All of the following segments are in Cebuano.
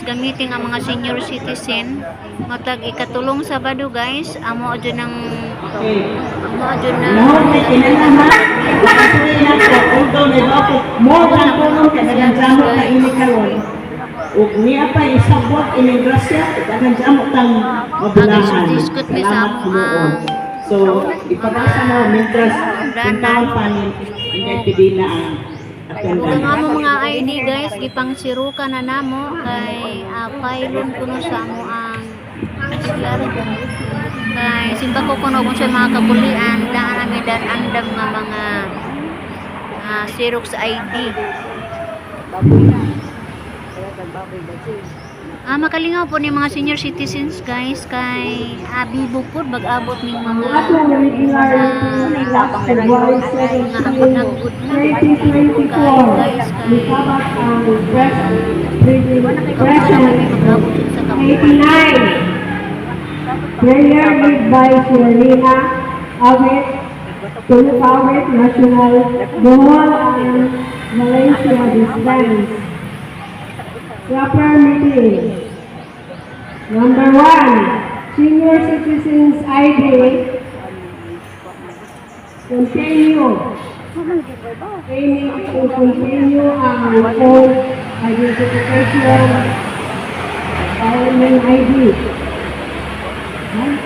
Gamitin ang mga senior citizen matag ikatulong Sabado, guys, amo adyo ng amo adyo na. Noon may kinalaman, ipapatuloy na ko, although nag-ako, more than tulong kay daghang jamot na ini karon. Ug niya pa isabot ining grasya, daghang jamot tang mabulahan. Diskut mi sa Salamat amo Ginoo. ang So, ipabasa mo mientras puntahan pa ni Inday Pidina ang Ug attendance. ang amo mga ID, guys, gipang siruka na namo kay pailon kuno sa amo ang CR. Kay simba ko kuno kung sa mga kabulian, daan nami dan andam nga mga Xerox ID. Makalingaw po ni mga senior citizens, guys, kay bibo po mag-abot ning mga Atong regular meeting last February mga 17, hagod-hagod na. Kayo, 2024. guys, kay Nikabat ang kamusta na present kami mag-abot yun sa kabulian. 89. Prayer led by Florina Awit, Tulupawit National, Bohol and Malaysia Distance. Proper meeting. Number 1, senior citizens ID. Continue. Aiming to continue ang full identification filing ID. Huh?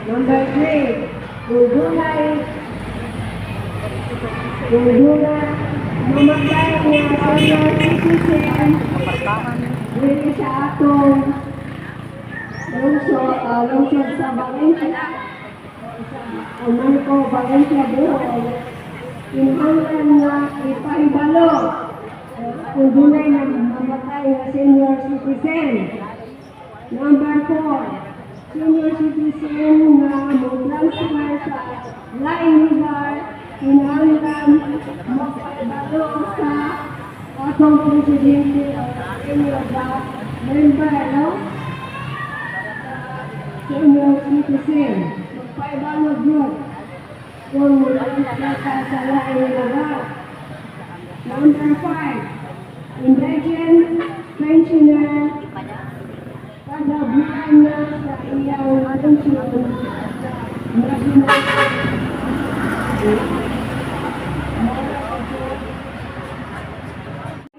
Number 3, kung dunay mamatay nga senior citizen diri sa atong lungsod sa Valencia, o Marco Valencia Bohol, kinahanglan nga ipahibalo kung dunay na mamatay nga senior citizen. Number 4, senior citizen na mo-transfer sa laing lugar, kinahanglan magpahibalo sa atong presidente o any of the member, no? Senior citizen, magpahibalo gyud kung mo-transfer ka sa laing lugar. Number 5, indigent pensioner kada buwan na sa iyang pensyon sa national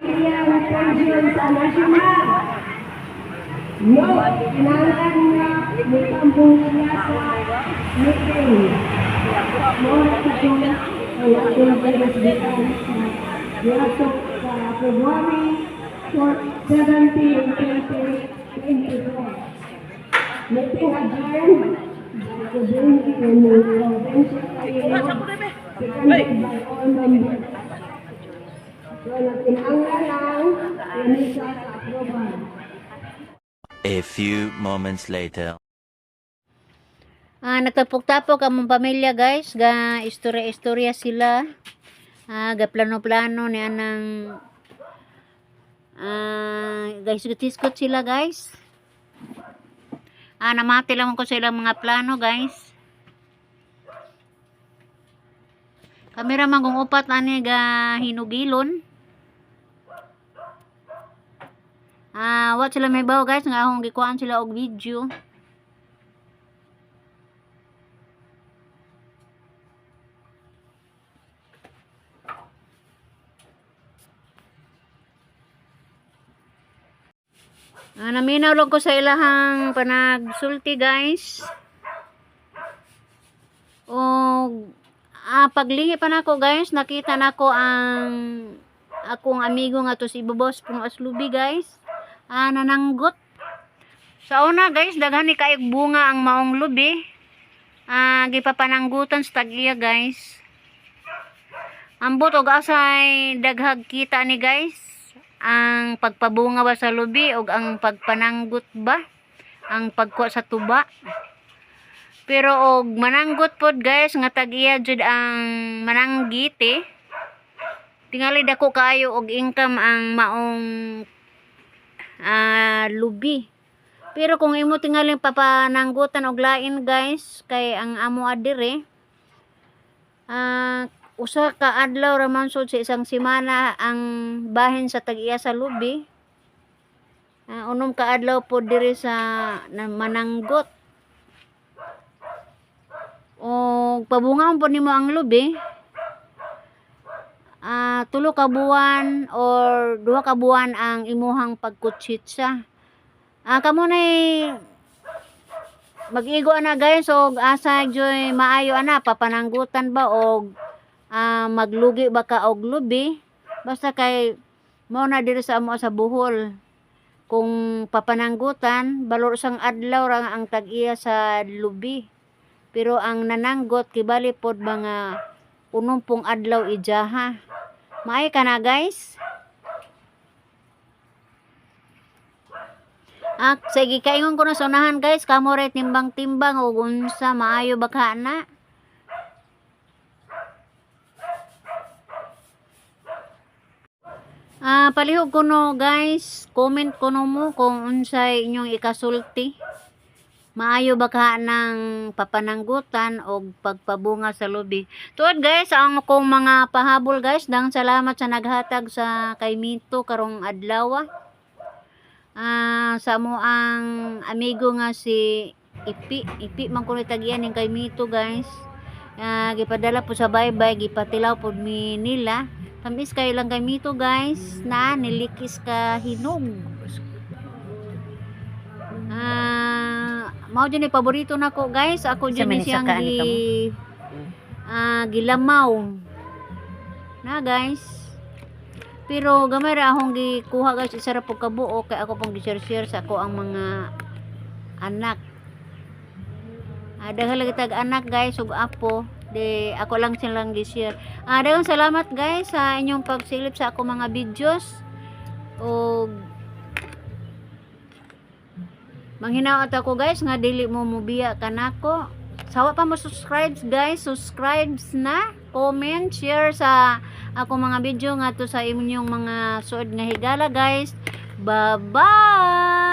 iyang pensyon sa national. No, kinahanglan nga mitambong siya sa meeting. Mao na katong ang atong gihisgitan sa niadto sa February 17, 2024. Meeting adjourned by Provincia Tayo, seconded by all members. So, nagkinahanglan ang lamisa sa approval. A few moments later. Nagtapok-tapok among pamilya, guys, ga istorya-istorya sila. Ga plano-plano ni anang guys, iskot sila, guys. Namati lang ko sa ilang mga plano, guys. Kamera man kung upat ani ga hinugilon. Wa sila may bawo, guys, nga akong gikuan sila og video. Naminaw lang ko sa ilahang panagsulti, guys. O paglingi pa nako, guys, nakita nako ang akong amigo nga to si Ibobos pong aslubi, guys. Nananggot. Sa una, guys, daghan ni kaayog bunga ang maong lubi. Gipapananggutan sa tag-iya, guys. Ambot og asay daghag kita ni, guys. Ang pagpabunga ba sa lubi og ang pagpananggot ba? Ang pagkuha sa tuba. Pero og mananggot pod, guys, nga tag-iya jud ang mananggiti. Tingali dako kaayo og income ang maong lubi. Pero kung imo tingaling papananggutan og lain, guys, kay ang amo adire usa ka adlaw ra man sud sa isang semana ang bahin sa tag-iya sa lubi. 6 ka adlaw po diri sa mananggot. O pabungaon po nimo ang lubi, 3 ka buwan or 2 ka buwan ang imuhang pagkutsitsa. Kamo nay mag-igo ana, guys, og asa joy maayo ana papananggutan ba og maglugi ba ka og lubi, basta kay mao na diri sa amo sa Bohol. Kung papananggutan, balor sang adlaw ra ang tag-iya sa lubi, pero ang nananggot kibali pod mga 60 adlaw ijaha. Maayo ka na, guys. Sige, kaingon ko na sa unahan, guys, kamo ray timbang-timbang og unsa maayo ba ka na. Palihog ko no, guys, comment ko no mo kung unsay inyong ikasulti. Maayo ba ka ng papananggutan o pagpabunga sa lubi? Tuod, guys, ang akong mga pahabol, guys, dang salamat sa naghatag sa kay Mito karong adlaw. Sa mo ang amigo nga si Ipi, Ipi man kuno tagian ning kay Mito, guys. Gipadala po sa bye-bye, gipatilaw po mi nila. Tamis kayo lang kay Mito, guys, na nilikis ka hinog. Mao jud ni paborito nako, guys. Ako Sa jud ni siyang manisaka ni gi kamo? gilamaw. Na, guys. Pero gamay ra akong gikuha, guys, isa ra pud ka buok kay ako pong gi-share-share sa ako ang mga anak. Daghan lagi tag anak, guys, ug apo di ako lang silang gi-share. Daghang salamat, guys, sa inyong pagsilip sa ako mga videos. Ug manghinaot ako, guys, nga dili mo mubiya kanako. Sawa pa mo subscribe, guys, subscribe na, comment, share sa ako mga video ngadto sa inyong mga suod nga higala, guys. Bye-bye.